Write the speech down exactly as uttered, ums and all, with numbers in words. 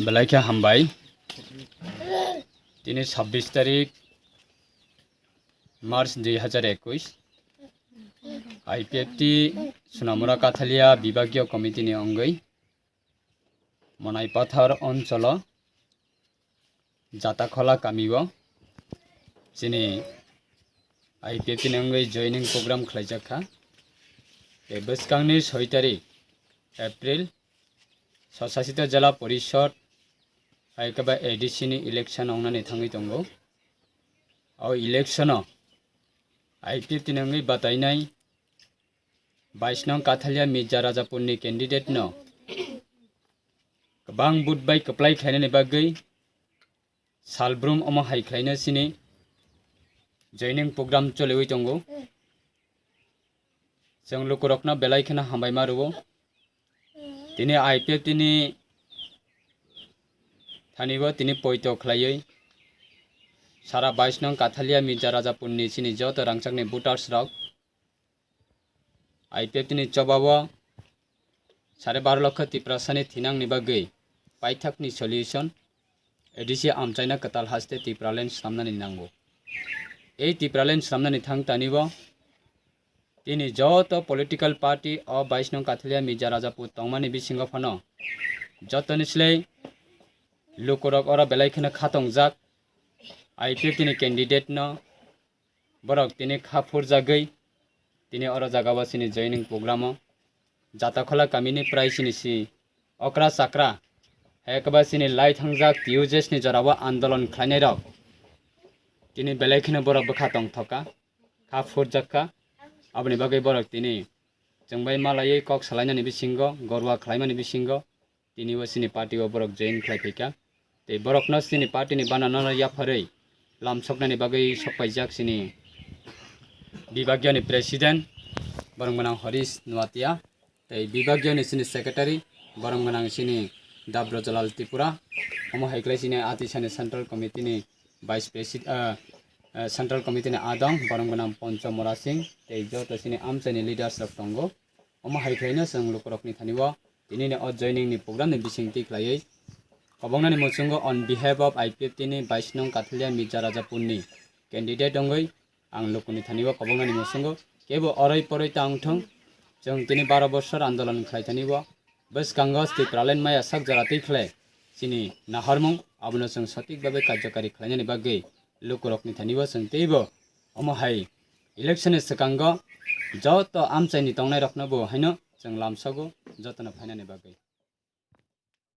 Belai khe hambai. Tini sabbish tarik March dui hajar ekush. I P F T Sunamura Kathalia Bibagyo Committee ni wngwi Monai Pathar oncholo Jatakhola kamio chini I P F T ni wngwi joining program khlaijak kha. Tei bwskangni soi tarik April Swsasito Jela Porishod hai khe ba A D C ni election wngnani thangwi tongo. O election o I P F T ni wngwi batainai bais nong Kathalia Mirza Rajapur ni candidate no kwbang vote bai kwplai khlainani bagwi salbrum omo hai khlaino chini joining program choliwi tongo. Chwng lukurokno belai kheno hambai ma rwo. Tini I P F T ni thani bo tini poito khlaiwi sara bais nong Kathalia Mirza Rajapur ni chini joto rangchakni voters rok I P F T ni chobao sare baro lokho Tiprasani thinangni bagwi paithakni solution A D C amchaina kwtal haste Tipraland swnamnani nango. Ei Tipraland swnamnani thang tanibo tini joto political party o bais nong Kathalia Mirza Rajapur tongmani bisingo phano jotoni slai lukurok oro belai kheno khatongjak I P F T ni candidate no borok tini kha phurjagwi tini oro jaga o chini joining program o Jatakhola kamini prai chini si okra chakra hai khe ba chini lai thangjak T U J S ni jora o andolon khlainai rok tini belai kheno borok bwkha tongthoka, kha phurjak kha. Aboni bagwi borok tini chwng bai malaiwi kok salainani bisingo, gorwa khlaimani bisingo tini o chini party o borok join khlai phaikha. Tei borokno chini party ni banana no yapharwi lamsoknani bagwi sokpaijak chini Bibagyo ni president borok gwnang Harish Nuatia, tei Bibagyo ni chini secretary borok gwnang chini Dabrojolal Tripura, omo hai khlai chini Atisani central committee ni vice president, ah, ah, central committee ni adong borok gwnang Poncho Mora Singh, tei joto chini amchaini leaders rok tongo. Omo hai khlaino chwng lukurokni thani o tinini o joining ni program ni bisingtwi khlaiwi kobongnani muchungo on behalf of I P F T ni bais nong Kathalia Mirza Rajapur ni candidate wngwi ang lukuni thani o kobongnani muchungo kebo oroi poroi ta wngthung, chwng tini baro bosor andolon khlai thani o bwskango Tipraland maya sak jora twi khlai chini nahormung abono chwng sotik babe karjakari khlainani bagwi lukurokni thani o chwng teibo omo hai election ni swkango joto amchaini tongnairokno bo haino chwng lamsogo jotono phainani bagwi.